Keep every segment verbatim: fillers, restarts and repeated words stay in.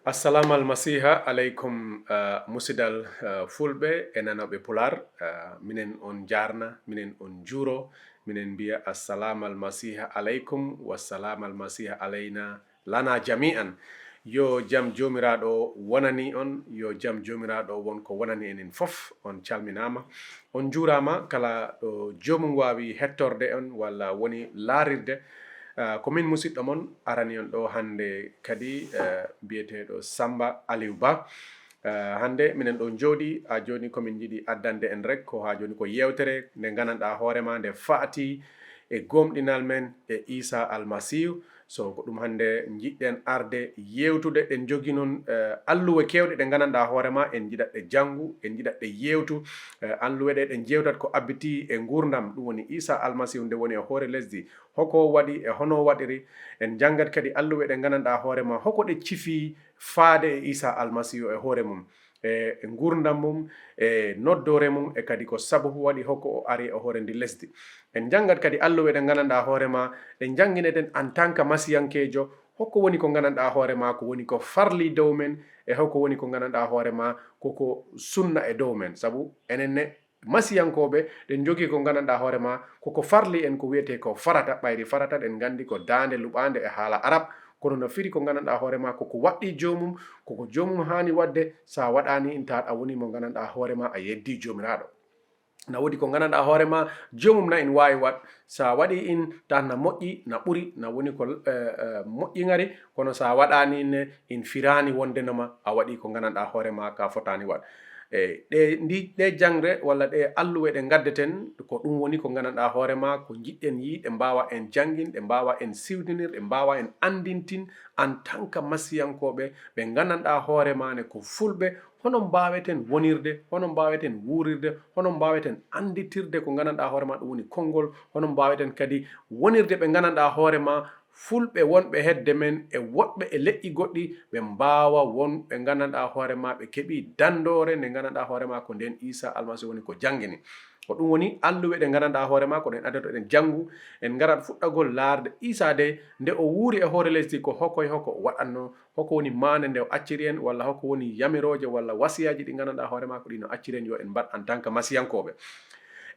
Assalamu almasiha aleykum, uh, musidal, uh, fulɓe e nanoɓe pular. Uh, minen on jarna, minen on juuro, minen mbiya assalamu almasiha aleykum, wassalamu almasiha aleyna, lana jami'an. Yo jam Joomiraaɗo wonani on, yo jam Joomiraaɗo won ko wonani enen fof. On calminaama, on njuuraama, kala ɗo joomum waawi hettorde on walla woni laarirde. Ah, ko min musiɗɗo mon arani on ɗo hannde kadi, eh, biyeteeɗo Samba Aliou Ba. Eh, hannde minen ɗo njooɗi, haa jooni ko min njiɗi addande en rek, ko haa jooni ko yeewtere nde nganndanɗaa hoore ma nde faati e gomɗinal men e Iisaa Almasiihu. So ko ɗum hannde njiɗɗen arde yeewtude. Ɗen njogii noon, eh, alluwe keewɗe ɗe nganndanɗaa hoore ma, en njiɗat ɗe janngu, en njiɗat ɗe yeewtu. Eh, alluwe ɗe, ɗe njeewtat ko abbitii e nguurndam, ɗum woni Iisaa Almasiihu nde woni e hoore lesdi. Hoko o waɗi e hono o waɗiri. En njanngat kadi alluwe ɗe nganndanɗaa hoore ma, hoko ɗe cifii faade e Iisaa Almasiihu e hoore mum, e, e nguurndam mum, e noddoore mum, e kadi ko sababu waɗi hoko o ari e hoore ndi lesdi. En njanngat kadi alluwe ɗe nganndanɗaa hoore ma, ɗe njanngineten en tant que masiyankeejo, hoko woni ko nganndanɗaa hoore ma, ko woni ko farli dow men, e hoko woni ko nganndanɗaa hoore ma, koko sunna e dow men. Sabu enen ne, masiyankooɓe, ɗen njogii ko nganndanɗaa hoore ma, koko farli en, ko wiyetee ko farata, ɓayri farata, ɗen nganndi ko daande luɓaande e haala Arab, kono no firi ko nganndanɗaa hoore ma, koko waɗɗii joomum, koko joomum haani waɗde, so a waɗaani in, taat a wonii mo nganndanɗaa hoore ma, a yeddii Joomiraaɗo. Na woodi ko nganndanɗaa hoore ma, joomum na in waawi waɗ, so a waɗii in, taat na moƴƴi, na ɓuri, na woni ko, eh, eh, moƴƴi ŋari, kono so a waɗaani in ne, in firaani wonde no ma a waɗii ko nganndanɗaa hoore ma ka fotaani waɗ. E ɗe, ndi, ɗe jaŋre walla ɗe alluwe ɗe ngaddeten, ko ɗum woni ko nganndanɗaa hoore ma, ko njiɗɗen yii, ɗe mbaawa en janngin, ɗe mbaawa en siwtinir, ɗe mbaawa en anndintin en tant que masiyankooɓe, ɓe nganndanɗaa hoore ma ne ko fulɓe, hono mbaaweten wonirde, hono mbaaweten wuurirde, hono mbaaweten annditirde ko nganndanɗaa hoore ma ɗum woni konngol, hono mbaaweten kadi wonirde ɓe nganndanɗaa hoore ma, fulɓe wonɓe hedde men e woɗɓe e leƴƴi goɗɗi, ɓe mbaawa won ɓe nganndanɗaa hoore ma, ɓe keɓii danndoore nde nganndanɗaa hoore ma ko ndeen Iisaa Almasiihu woni ko janngini. Ko ɗum woni alluwe ɗe nganndanɗaa hoore ma, ko ɗen addoto eɗen janngu, en ngarat fuɗɗagol laarde Iisaa de, nde o wuuri e hoore lesdi, ko hoko e hoko o waɗatnoo, hoko woni maande nde o acciri en, walla hoko woni yamirooje walla wasiyaaji ɗi nganndanɗaa hoore ma, ko ɗi no acciri en yo en mbaɗ en tant que masiyankooɓe.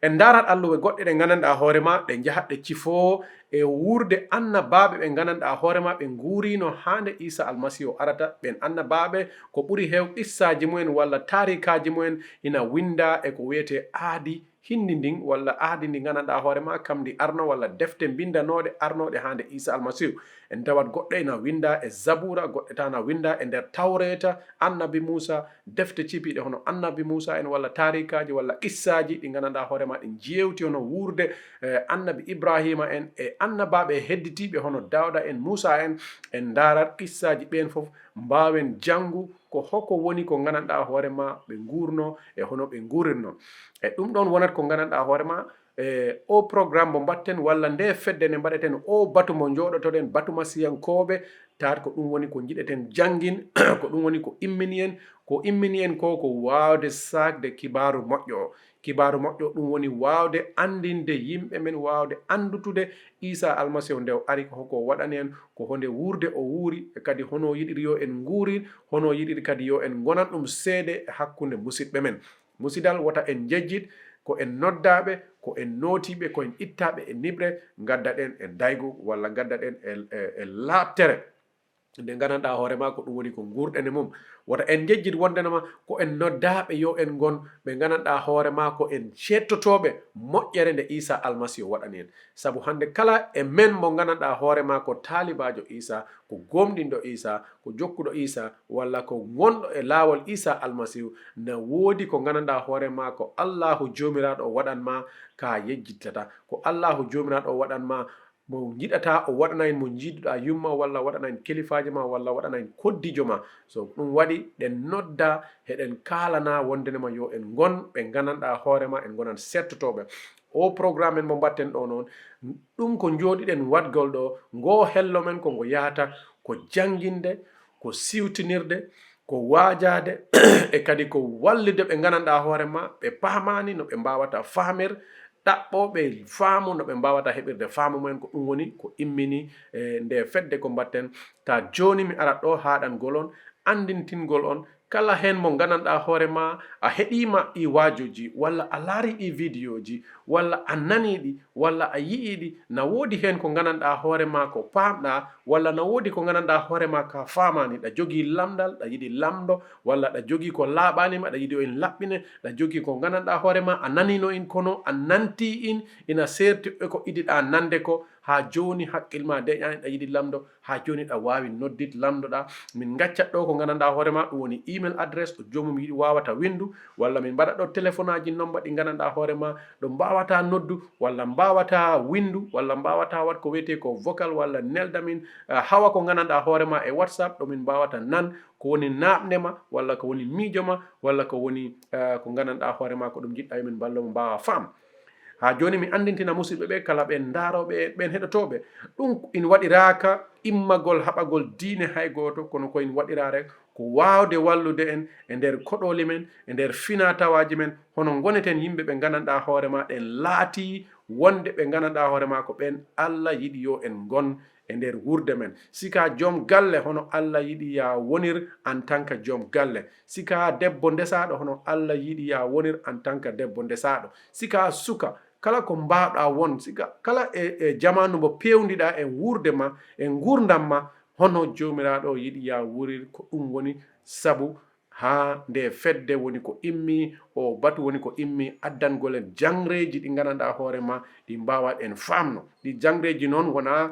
En ndaarat alluwe goɗɗe ɗe nganndanɗaa hoore ma, ɗe njahat ɗe cifoo e wuurde annabaaɓe ɓe nganndanɗaa hoore ma, ɓe nguuriino haa nde Iisaa Almasiihu arata. Ɓeen annabaaɓe, ko ɓuri heew qissaaji mumen walla taariikaaji mumen ina winndaa e ko wiyetee aadi hinndi ndin, walla aadi ndi nganndanɗaa hoore ma, kam ndi arno, walla defte mbinndanooɗe arnooɗe haa nde Iisaa Almasiihu. En tawat goɗɗe ina winndaa e Zabuura, goɗɗe tan na winndaa e nder Tawreeta, Annabi Muusaa, defte cipiiɗe hono Annabi Muusaa en, walla taariikaaji, walla qissaaji ɗi nganndanɗaa hoore ma, ɗi njeewti hono wuurde, eh, Annabi Ibraahiima en e annabaaɓe hedditiiɓe hono Daawda en, Muusaa en. En ndaarat qissaaji ɓeen fof, mbaawen janngu ko hoko woni ko nganndanɗaa hoore ma ɓe nguurno e hono ɓe nguurirno. E ɗum ɗoon wonat ko nganndanɗaa hoore ma, e o programme mo mbaɗten walla nde fedde nde mbaɗeten, o batu mo njooɗotoɗen, batu masiyankooɓe, taat ko ɗum woni ko njiɗeten janngin, ko ɗum woni ko immini en, ko immini en ko, ko waawde saakde kibaaru moƴƴo o. Kibaaru moƴƴo ɗum woni waawde anndinde yimɓe men, waawde anndutude Iisaa Almasiihu nde o ari, ko hoko o waɗani en, ko honde wuurde o wuuri, e kadi hono o yiɗiri yo en nguurir, hono o yiɗiri kadi yo en ngonan ɗum seede e hakkunde musiɗɓe men. Musidal, wota en njejjit ko en noddaaɓe, ko en nootiiɓe, ko en ittaaɓe e niɓre, ngaddaɗen e daygu walla ngaddaɗen e, e, e laaɓtere. Nde nganndanɗaa hoore ma ko ɗum woni ko nguurɗen e mum. Wota en njejjit wonde no ma ko en noddaaɓe yo en ngon ɓe nganndanɗaa hoore ma ko en ceettotooɓe moƴƴere nde Iisaa Almasiihu waɗani en. Sabu hannde kala e men mo nganndanɗaa hoore ma ko taalibaajo Iisaa, ko gomɗinɗo Iisaa, ko jokkuɗo Iisaa, walla ko ngonɗo e laawol Iisaa Almasiihu, na woodi ko nganndanɗaa hoore ma ko Allaahu Joomiraaɗo o waɗan ma ka yejjittata. Ko Allaahu Joomiraaɗo o waɗan ma mo njiɗataa o waɗana en mo njiɗuɗaa yumma, walla waɗana en kelifaajo ma, walla waɗana en koddijo ma. So ɗum waɗi, ɗen nodda, heɗen kaalana wonde no ma yo en ngon ɓe nganndanɗaa hoore ma, en ngonan seettotooɓe. O programme en mo mbaɗten ɗo noon, ɗum ko njooɗiɗen waɗgol ɗo, ngo hello men ko ngo yahata ko jannginde, ko siwtinirde, ko waajaade, e kadi ko wallude ɓe nganndanɗaa hoore ma, ɓe paamaani no ɓe mbaawata fahmir, ɗaɓɓoo ɓe faamu no ɓe mbaawata heɓirde faamu mumen. Ko ɗum woni ko immini, e, nde fedde ko mbaɗten. Taa jooni mi arat ɗo haaɗangol on anndintingol on kala heen mo nganndanɗaa hoore ma a heɗiima ɗi waajooji, walla a laari ɗi vidéo ji, walla a nanii ɗi, walla a yi'ii ɗi, na woodi heen ko nganndanɗaa hoore ma ko paamɗaa, walla na woodi ko nganndanɗaa hoore ma ka faamaani, ɗa jogii lamndal, ɗa yiɗi lamndo, walla ɗa jogii ko laaɓaani ma, ɗa yiɗi o en laɓɓine, ɗa jogii ko nganndanɗaa hoore ma a naniino in, kono a nantii in, ina seerti e ko idiɗaa nande ko, haa jooni haqqil ma deeƴaani, ɗa yiɗi lamndo, haa jooni ɗa waawi noddit lamndoɗaa. Min ngaccat ɗo ko nganndanɗaa hoore ma, ɗum woni email adresse ɗo joomum yiɗi waawata winndu, walla min mbaɗa ɗo telefonaaji nomba ɗi nganndanɗaa hoore ma, ɗo mbaawata noddu, walla mbaawata winndu, walla mbaawata waɗ ko wiyetee ko vocal, walla nelda min, eh, hawa ko nganndanɗaa hoore ma e WhatsApp, ɗo min mbaawata nan ko woni naamne ma, walla ko woni miijo ma, walla ko woni, eh, ko nganndanɗaa hoore ma ko ɗum njiɗɗaa yo min mballo mo mbaawa faam. Haa jooni mi anndintina musidɓe ɓe kala ɓen ndaarooɓe e ɓen heɗotooɓe, ɗum in waɗiraaka immagol haɓagol diine hay gooto, kono ko in waɗiraa rek ko waawde wallude en e nder koɗooli men, e nder finaa tawaaji men, hono ngoneten yimɓe ɓe nganndanɗaa hoore ma ɗen laatii wonde ɓe nganndanɗaa hoore ma ko ɓen Alla yiɗi yo en ngon e nder wuurde men. Si ka joom galle, hono Alla yiɗi ya wonir en tant que joom galle. Si ka debbo ndesaaɗo, hono Alla yiɗi ya wonir en tant que debbo ndesaaɗo. Si ka suka, kala ko mbaawɗaa won, si ka, kala e, e jamaanu mo peewndiɗaa e wuurde ma, e nguurndam ma, hono Joomiraaɗo yiɗi ya wurir, ko ɗum woni sabu haa nde fedde woni ko immi, o batu woni ko immi addangol en jangreeji ɗi nganndanɗaa hoore ma, ɗi mbaawa en faamno. Ɗi jangreeji noon wonaa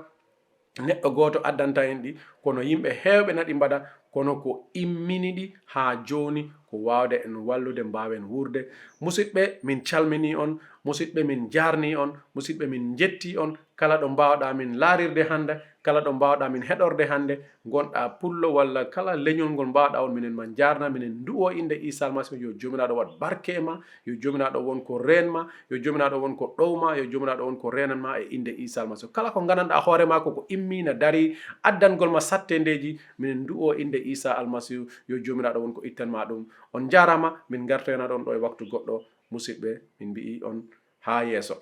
neɗɗo gooto addanta en ɗi, kono yimɓe heewɓe na ɗi mbaɗa, kono ko immini ɗi haa jooni ko waawde en wallude, mbaawen wuurde. Musidɓe, min calminii on, musidɓe, min njaarnii on, musidɓe, min njettii on, kala ɗo mbaawɗaa min laarirde hannde, kala ɗo mbaawɗaa min heɗorde hannde, ngonɗaa pullo walla kala leñol ngol mbaawɗaa on, minen ma njaarna, minen ndu'oo innde Iisaa Almasiihu, yo Joomiraaɗo waɗ barke e ma, yo Joomiraaɗo won ko reen ma, yo Joomiraaɗo won ko ɗow ma, yo Joomiraaɗo won ko reenan ma e innde Iisaa Almasiihu. Kala ko nganndanɗaa hoore ma ko ko immii na darii addangol ma satteendeeji, minen ndu'oo innde Iisaa Almasiihu, yo Joomiraaɗo won ko ittan ma ɗum. On njaaraama, min ngartoyana ɗon ɗo e waktu goɗɗo, musidɓe, min mbi'i on haa yeeso.